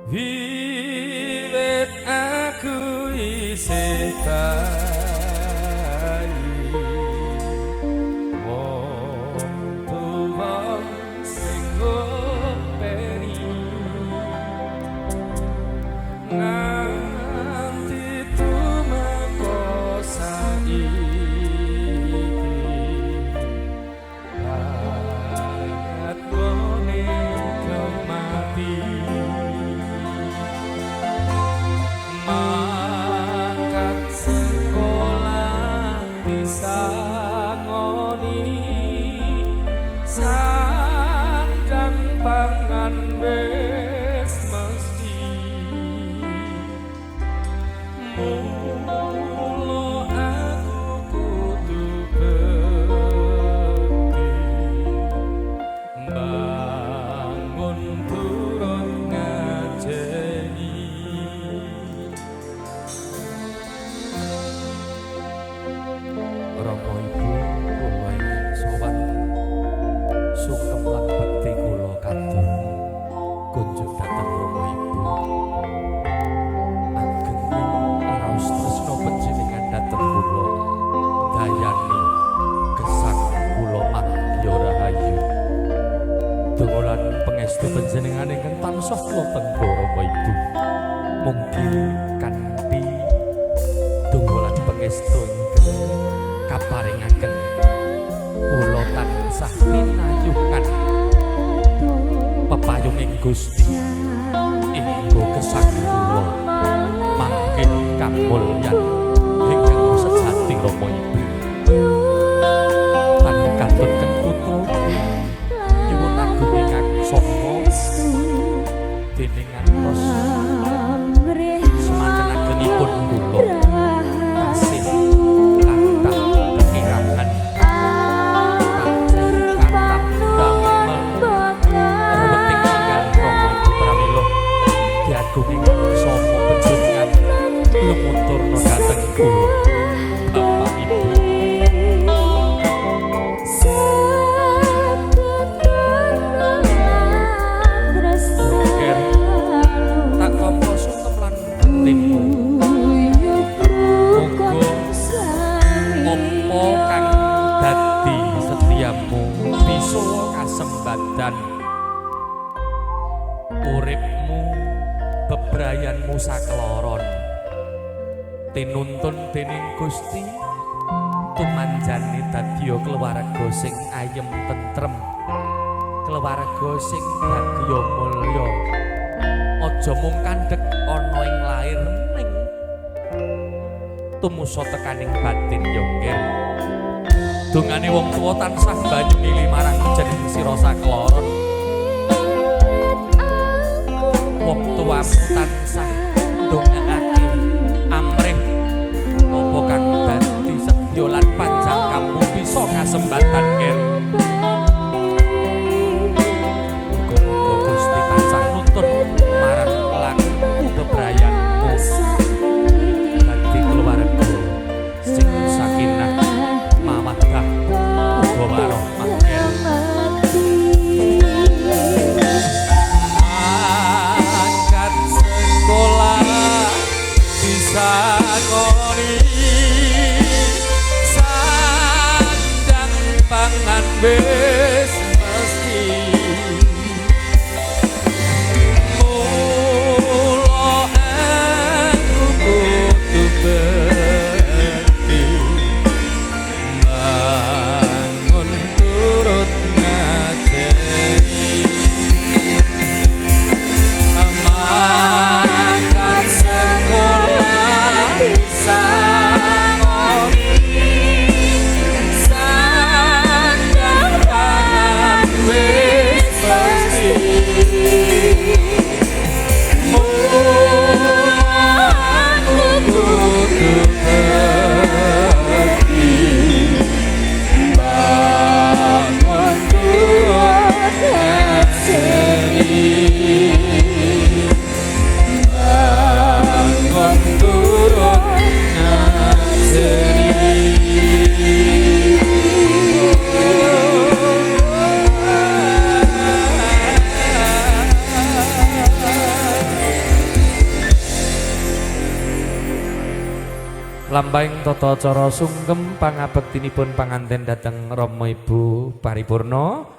Wiwit aku isih bayi, wong tuwa sing ngopeni nganti tumeka saiki, banget gone kemati. Mangkat sekolah disangoni, sandang pangan wis mesti. Mulo aku kudu bekti, bangun turut ngajeni. Rama Ibu kula ingkang sowan, sungkem lan bekti kula katur kunjuk dhateng Rama Ibu. Agenging raos tresna panjenengan dhateng kula, dayani gesang kula mangya rahayu. Donga lan pangestu panjenengan ingkang tansah kula tenggo, Rama Ibu. Munggi kanthi donga lan pangestu ingkang kaparingaken, kula tansah pinayungan pepayunging Gusti inggo gesang kula mangkin kamulyan ingkang sejati, Rama Ibu. Tan katunken putra nyuwun agung aksama dening ngantos semanten agengipun kula tasih kathah kekirangan, tasih kathah damel ruweting enggal, Rama Ibu. Pramila diagungi aksama panjenengan lumuturna dhateng kula, Bapak Ibu. Ger, tak tampa sungkem lan bektimu. Muga apa kang dadi setiamu bisa kasembadan, uripmu bebrayanmu sakloron tinuntun dening Gusti, tumanjani dadiya keluarga sing ayem tentrem, keluarga sing bagya mulya. Aja mung kandhek ana ing lair, ning tumusa tekaning batin ya, Nger. Dongane wong tuwa tansah banyu mili marang jeneng sira sakloron. Wong tuamu tansah ndongakake amrih apa kang dadi setya lan panjang kamu bisa kasembatan, Nger. Muga-muga Gusti tansah nuntun marang laku bebrayanmu dadi keluarga sing sakinah mawaddah uga warahmah, Nger. Mangkat sekolah disangoni, sandang pangan wis mesti. Mula aku kudu bekti, bangun turut ngajeni. Mangkat sekolah disangoni, sandang pangan Lampahing tata cara sungkem pangabektinipun panganten dhateng Rama Ibu paripurna.